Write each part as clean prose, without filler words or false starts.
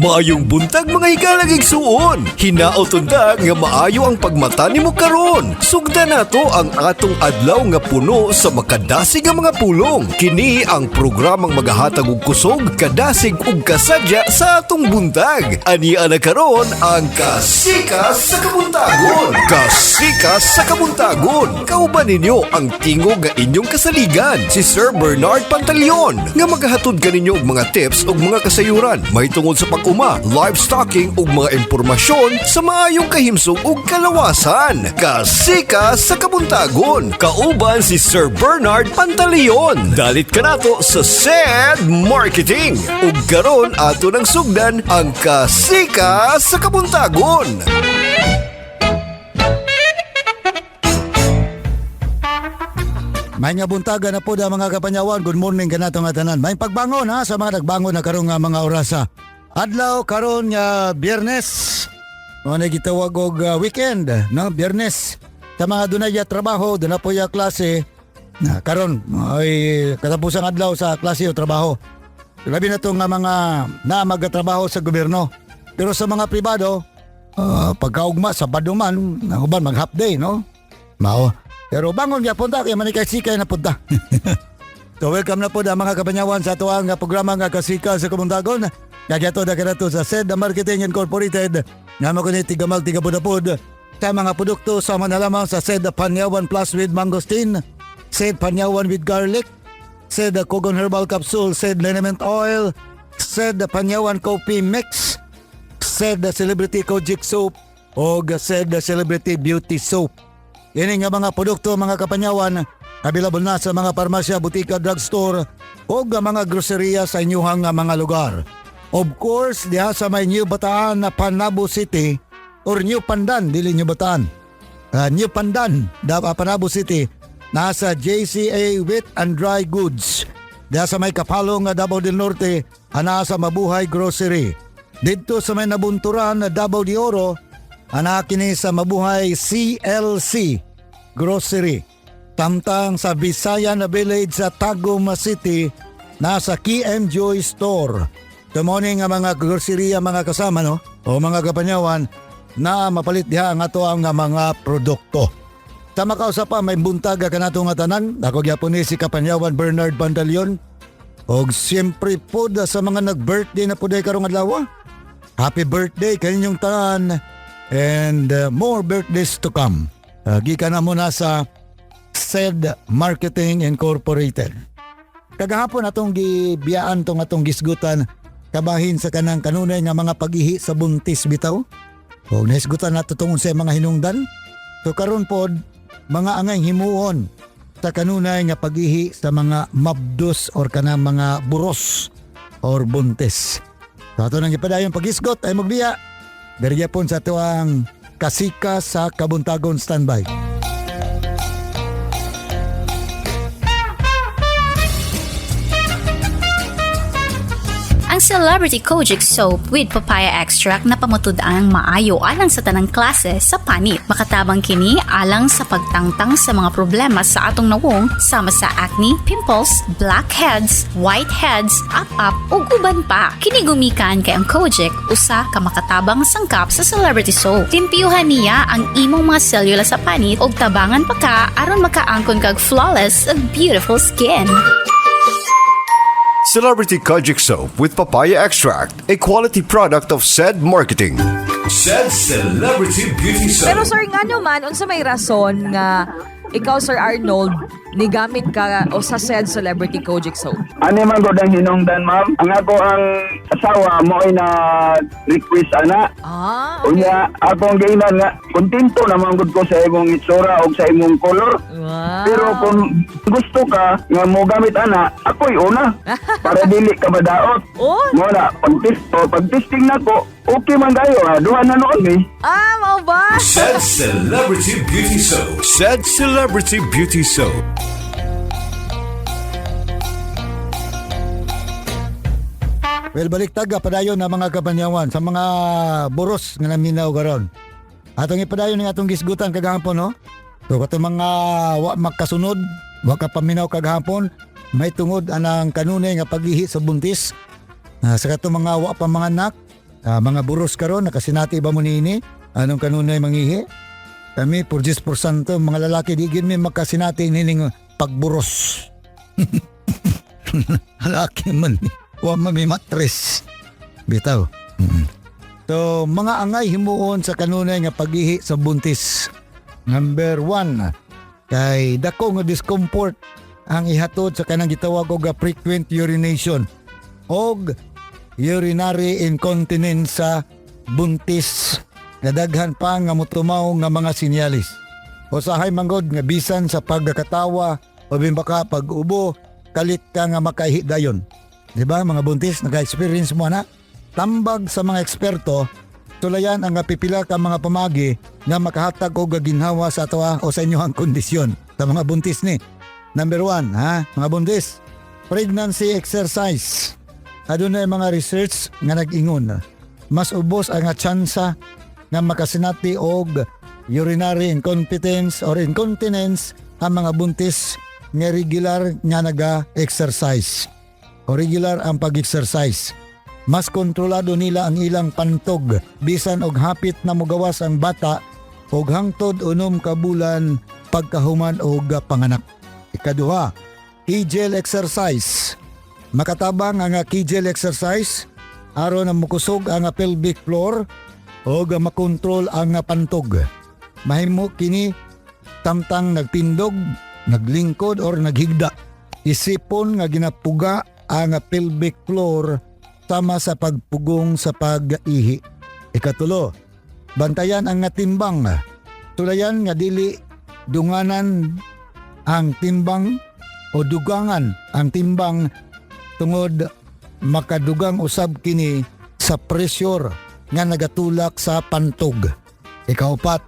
Maayong buntag, mga higalang igsuon. Hinaot unta nga maayo ang pagmata nimo karon. Sugda nato ang atong adlaw nga puno sa makadasig nga mga pulong. Kini ang programang magahatag og kusog, kadasig ug kasadya sa atong buntag. Ani ana karon ang Kasika sa Kabuntagon. Kasika sa Kabuntagon. Kauban ninyo ang tingog nga inyong kasaligan, si Sir Bernard Pantaleon, nga magahatod kaninyo og mga tips ug mga kasayuran mahitungod sa pag-uma, livestocking ug mga impormasyon sa maayong kahimsog ug kalawasan. Kasika sa Kabuntagon. Kauban si Sir Bernard Pantaleon. Dalit kanato sa SED Marketing. Ug karon ato nang sugdan ang Kasika sa Kabuntagon. May nga buntaga na po da, mga kapanyawan. Good morning kanato nga tanan. May pagbangon ha sa mga nagbangon na karong nga mga orasa. Adlaw karon nga Biyernes. Mo na gitawag og weekend, no? Biyernes. Sa mga dunay ya trabaho, duna po ya klase. Na karon ay katapusang adlaw sa klase o trabaho. Labi na to nga mga na magatrabaho sa gobyerno. Pero sa mga pribado, pagkaugma sa man, ang uban mag half day, no? Mao. Pero bangon gyapon ta kay manikay sikay na punta. So welcome na po na, mga kapanyawan, sa atuang nga programa nga Kasika sa Kabuntagon. Kagyato na kanato sa SED Marketing Incorporated. Nga mo kuni tigamal tigabudapod sa mga produkto sama na lamang sa SED Panyawan Plus with Mangosteen, SED Panyawan with Garlic, SED Kogon Herbal Capsule, SED Liniment Oil, SED Panyawan Coffee Mix, SED Celebrity Kojic Soap, o SED Celebrity Beauty Soap. Ini nga mga produkto, mga kapanyawan, available na sa mga parmasya, butika, drugstore o mga groceria sa inyuhang mga lugar. Of course, diha sa may New Bataan na Panabo City or New Pandan, dili New Bataan. New Pandan, da, Panabo City, nasa JCA Wet and Dry Goods. Diha sa may Kapalong nga Davao del Norte, nasa Mabuhay Grocery. Didto sa may Nabunturan na Davao de Oro, ana kini sa Mabuhay CLC Grocery. Tamtang sa Visayan na Village sa Tagum City, nasa KM Joy Store. Good morning nga mga grocery, mga kasama, no, o mga kapanyawan, na mapalit diha ang ato ang mga produkto. Sa makausa pa, may buntag kanato nga tanan. Ako gyapon ni si Kapanyawan Bernard Pantaleon. Og siyempre po da sa mga nag-birthday na po day karong adlaw. Happy birthday kaninyong tanan and more birthdays to come. Gikan na muna sa SED Marketing Incorporated. Kagahapon atong gibiyaan tong atong gisgutan kabahin sa kanang kanunay nga mga pag-ihi sa buntis bitaw. O nahisgutan nato tungod sa mga hinungdan. So karon pod mga angay himuon sa kanunay nga pag-ihi sa mga mabdos or kanang mga buros or buntis. So ato nang ipadayon paghisgot ay magbiya. Diri gyapon sa atuang Kasika sa Kabuntagon, standby. Ang Celebrity Kojic Soap with Papaya Extract na pamatud-ang maayo alang sa tanang klase sa panit. Makatabang kini alang sa pagtangtang sa mga problema sa atong nawong sama sa acne, pimples, blackheads, whiteheads, up-up ug uban pa. Kini gumikan kay ang Kojic usa ka makatabang sangkap sa Celebrity Soap. Limpyuhan niya ang imong mga selula sa panit ug tabangan pa ka aron makaangkon kag flawless ug beautiful skin. Celebrity Kojic Soap with Papaya Extract, a quality product of SED Marketing. SED Celebrity Beauty Soap. Pero sir, nga naman, unsa may rason nga ikaw, Sir Arnold, nigamit ka o sa said Celebrity Kojic Soap? Ani man gud ang hinungdan, ma'am. Ang ako ang asawa mo ay na request ana. Ah, okay. Unya akong giinan nga kontento naman gud ko sa imong itsura og sa imong color. Pero kung gusto ka nga mo gamit ana, ako'y una para dili ka madaot. Oh, Mo na pag pag testing nako, okay man kayo ha. Duha na noon eh. Ah, mao ba? SED Celebrity Beauty Soap. SED Celebrity Beauty Soap. Well, balik taga padayon na, mga kapanyawan, sa mga buros nga naminaw karon. Atong ipadayon ng atong gisgutan kagahapon, no? So katong mga wa makasunod, wa ka paminaw kagahapon, may tungod anang kanunay nga paghihi sa buntis. Sa katong mga wa pa mga anak, Ah, mga buros karon, nakasinati ba mo niini? Anong kanunay mangihi? Kami, por Diyos por santo, mga lalaki, di gyud mi makasinati nining pagburos. Lalaki man. Wa man may matres. Bitaw. So, mga angay himuon sa kanunay nga pag-ihi sa buntis. Number 1, kay dako nga discomfort ang ihatod sa kanang gitawag og frequent urination og urinary incontinence sa buntis nga daghan pa nga motumaw nga mga sinyalis. Usahay manggod nga bisan sa pagkakatawa o baka pag-ubo, kalit ka nga makaihi dayon. Di ba, mga buntis, naka-experience mo na? Tambag sa mga eksperto, tulayan ang pipila ka mga pamagi nga makahatag og ginhawa sa atoa o sa inyong kondisyon sa mga buntis ni. Number 1, ha, mga buntis, pregnancy exercise. Adunay mga research nga nag-ingon. Mas ubos ang tsansa nga makasinati og urinary incompetence or incontinence ang mga buntis nga regular nga naga-exercise o regular ang pag-exercise. Mas kontrolado nila ang ilang pantog bisan og hapit na mogawas ang bata og hangtod 6 ka bulan pagkahuman og panganak. Ikaduha, Kegel exercise. Makatabang ang Kegel exercise aron na mukusog ang pelvic floor og makontrol ang pantog. Mahimo kini tamtang nagtindog, naglingkod or naghigda. Isipon nga ginapuga ang pelvic floor sama sa pagpugong sa pag-ihi. Ikatulo, bantayan ang timbang. Tulayan nga dili dunganan ang timbang o dugangan ang timbang tungod makadugang usab kini sa pressure nga nagatulak sa pantog. Ikaupat,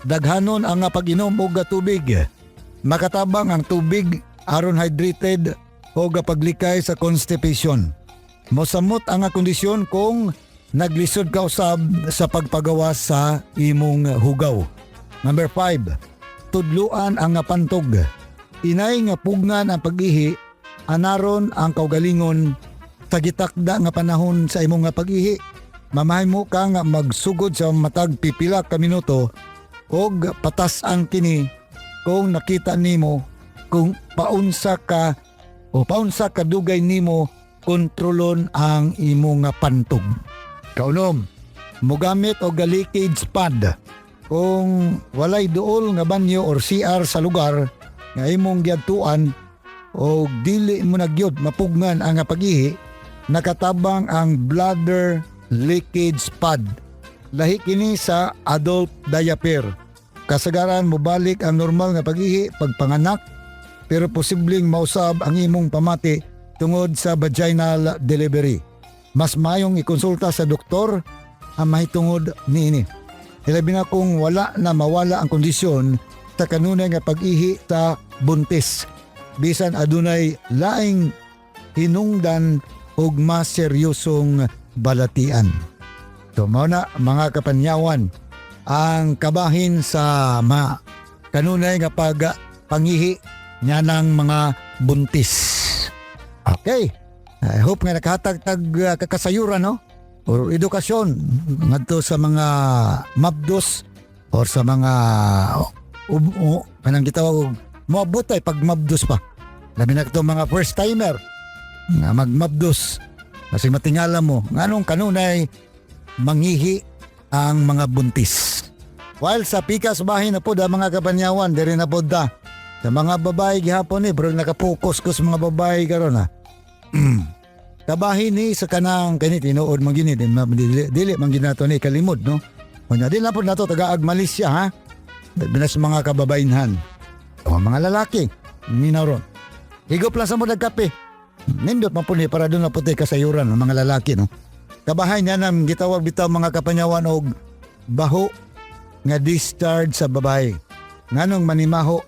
daghanon ang pag-inom og tubig. Makatabang ang tubig aron hydrated o paglikay sa constipation. Mosamot ang kondisyon kung naglisod ka usab sa pagpagawas sa imong hugaw. Number 5, tudluan ang pantog. Inay nga pugnan ang pag-ihi, anaron ang kaugalingon sa gitakda nga panahon sa imong nga pag-ihi. Mamahimo ka nga magsugod sa matag pipila ka minuto og patas-an kini kung nakita nimo kung paunsa ka o paunsa ka dugay nimo kontrolon ang imong nga pantog. Kaunom, mogamit og leakage pad. Kung walay duol nga banyo or CR sa lugar nga imong giadtuan o dili mo na gyud mapugnan ang pag-ihi, nakatabang ang bladder leakage pad. Lahi kini sa adult diaper. Kasagaran mobalik ang normal nga pag-ihi pagpanganak, pero posibleng mausab ang imong pamati tungod sa vaginal delivery. Mas mayong ikonsulta sa doktor ang mahitungod niini. Hilabi na kung wala na mawala ang kondisyon sa kanunay nga pag-ihi sa buntis. Bisan adunay laing hinungdan ug mas seryosong balatian. So mao na, mga kapanyawan, ang kabahin sa ma kanunay nga pag pangihi niya ng mga buntis. Okay. I hope nga nakahatag tag kakasayuran, no, or edukasyon ngadto sa mga mabdos or sa mga kanang gitawag og moabot ay pag mabdos pa. Labi na itong mga first timer nga magmabdos. Kasi matingala mo nganong kanunay mangihi ang mga buntis. While sa pikas bahin na po da, mga kabanyawan, diri na po da. Sa mga babae gihapon ni, bro, nakapokus ko sa mga babae karon ha. Kabahin ni sa kanang kani tinuod man gini dili, dili man ginato ni kalimod, no. Unya di na po nato tagaag Malaysia ha. Binas mga kababainhan. O mga lalaki, minaron. Higop lang sa mo nagkape. Nindot man po ni para doon na puti kasayuran ng mga lalaki, no. Kabahay niya nang gitawag bitaw, mga kapanyawan, og baho nga discharge sa babae. Nganong manimaho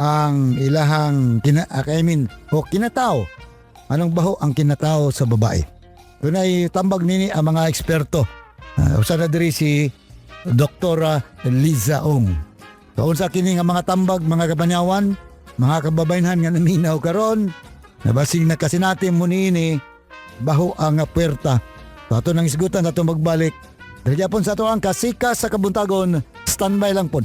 ang ilahang I mean, o kinatao. Anong baho ang kinatao sa babae? Dunay tambag nini ang mga eksperto. Usa na diri si Dr. Liza Ong. So unsa kini nga mga tambag, mga kapanyawan, mga kababayenhan nga naminaw karon, nabasing na kasi natin mo niini baho ang puwerta. So ato nang isgutan ato magbalik. Diri gyapon sa ato ang Kasika sa Kabuntagon, standby lang pod.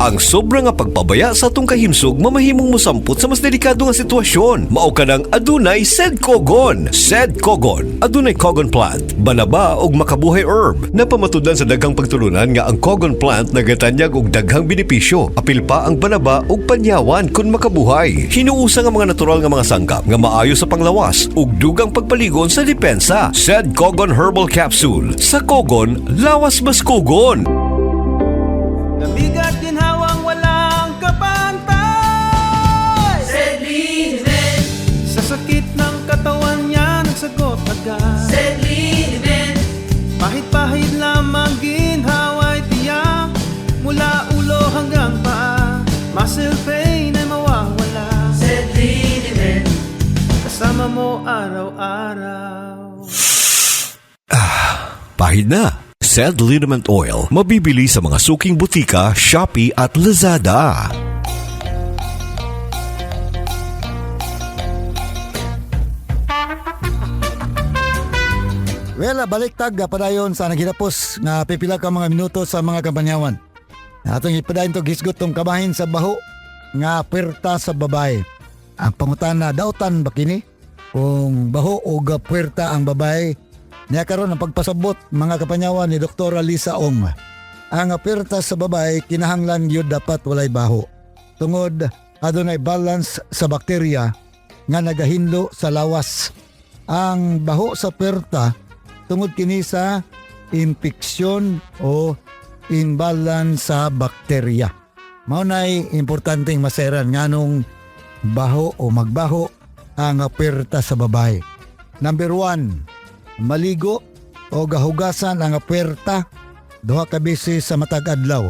Ang sobra nga pagpabaya sa atong kahimsog mamahimong mosampot sa mas delikado nga sitwasyon. Mao kanang adunay Sed Kogon. Sed Kogon. Adunay Kogon plant, banaba og makabuhay herb. Napamatud-an sa daghang pagtulunan nga ang Kogon plant nagatanyag og daghang benepisyo. Apil pa ang banaba ug panyawan kun makabuhay. Hinuusa nga mga natural nga mga sangkap nga maayo sa panglawas ug dugang pagpaligon sa depensa. Sed Kogon Herbal Capsule. Sa Kogon, lawas mas kugon. Nabigat ginhawang walang kapantay. Sa sakit ng katawan niya nagsagot agad. Pahid-pahid lamang ginhawa'y tiyak. Mula ulo hanggang paa, muscle pain ay mawawala. Kasama mo araw-araw. Pahid na. Sed Liniment Oil. Mabibili sa mga suking butika, Shopee at Lazada. Well, baliktag padayon sa naghilapos nga pipila ka mga minuto sa mga kampanyawan. Atong ipadayon to gisgot tong kabahin sa baho nga puwerta sa babae. Ang pangutana, dautan ba kini? Kung baho o puwerta ang babae, niya karon ang pagpasabot mga kapanyawan ni Dr. Lisa Ong. Ang puwerta sa babae kinahanglan gyud dapat walay baho. Tungod adunay balance sa bakterya nga nagahinlo sa lawas. Ang baho sa puwerta tungod kini sa impeksyon o imbalance sa bakterya. Mao nay importanteng maseran nganong baho o magbaho ang puwerta sa babae. Number 1, maligo o gahugasan ang puwerta duha ka beses sa matag adlaw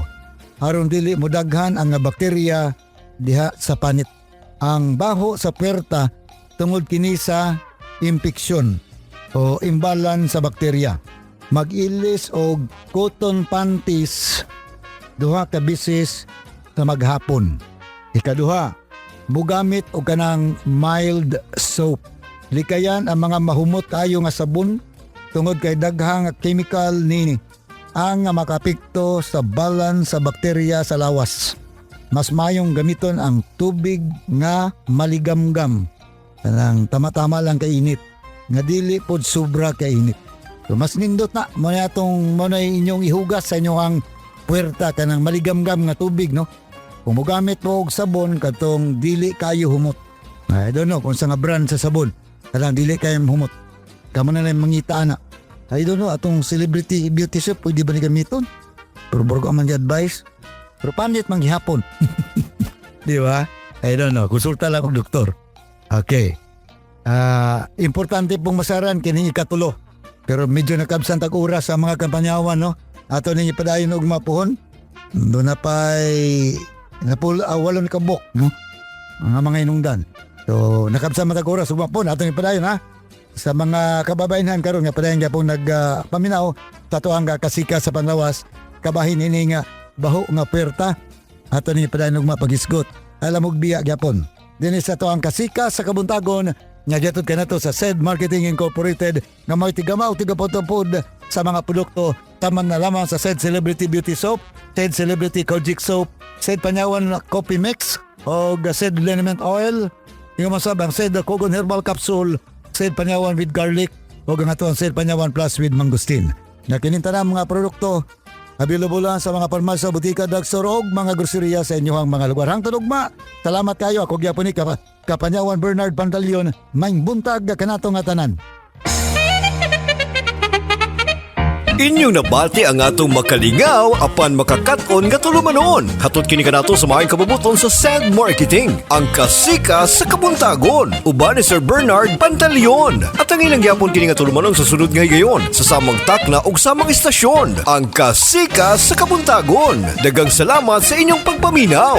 aron dili modaghan ang bakterya diha sa panit. Ang baho sa puwerta tungod kini sa impeksyon o imbalance sa bakterya. Mag-ilis og cotton panties duha ka beses sa maghapon. Ikaduha, mugamit og kanang mild soap. Likayan ang mga mahumot kayo nga sabon tungod kay daghang chemical nini ang makapikto sa balance sa bakterya sa lawas. Mas mayong gamiton ang tubig nga maligamgam. Kanang tama-tama lang kay init. Nga dili pod sobra kay init. So mas nindot na mo na atong mo na inyong ihugas sa inyong ang puwerta kanang maligamgam nga tubig, no. Kung mogamit mo og sabon katong dili kayo humot. I don't know kung sa nga brand sa sabon. Kanang dili kayo humot. Kamo na lang mangita ana. I don't know atong Celebrity Beauty Shop pwede ba ni gamiton? Pero borgo man advice. Pero panit man gihapon. Di ba? I don't know. Konsulta lang og doktor. Okay. Importante pong masaran kini ikatulo. Pero medyo nakabsan tag oras sa mga kampanyawan, no. Ato ning ipadayon og mapuhon. Doon na pa'y napul walon ka buk, no. Mga inungdan. So nakabsan man tag oras ug mapon ato ning ipadayon, ha. Sa mga kababayenhan karon nga padayon gyapon nag paminaw sa ato ang Kasika sa Panlawas, kabahin ini nga baho nga puwerta, ato ning ipadayon og mapagisgot. Alam og biya gyapon. Dinhi sa ato ang Kasika sa Kabuntagon nga gihatod kanato sa Sed Marketing Incorporated nga may tigamaw tigapotopod sa mga produkto taman na lamang sa Sed Celebrity Beauty Soap, Sed Celebrity Kojic Soap, Sed Panyawan Coffee Mix o Sed Liniment Oil, yung masab ang Sed Kogon Herbal Capsule, Sed Panyawan with Garlic o ang ato ang Sed Panyawan Plus with Mangosteen. Na kining tanang mga produkto available lang sa mga parmasya, butika, drugstore og mga groceria sa inyong mga lugar. Hangtod ugma, salamat kayo. Ako gyapon ni Kapanyawan Bernard Pantaleon. Maayong buntag kanato nga tanan. Inyong nabati ang atong makalingaw apan makakaton nga tulumanon. Hatod kini kanato sa maayong kabubuton sa Send Marketing, ang Kasika sa Kabuntagon. Uban ni Sir Bernard Pantaleon. At ang ilang gyapon kini nga tulumanon sa sunod nga higayon sa samang takna ug samang istasyon. Ang Kasika sa Kabuntagon. Daghang salamat sa inyong pagpaminaw.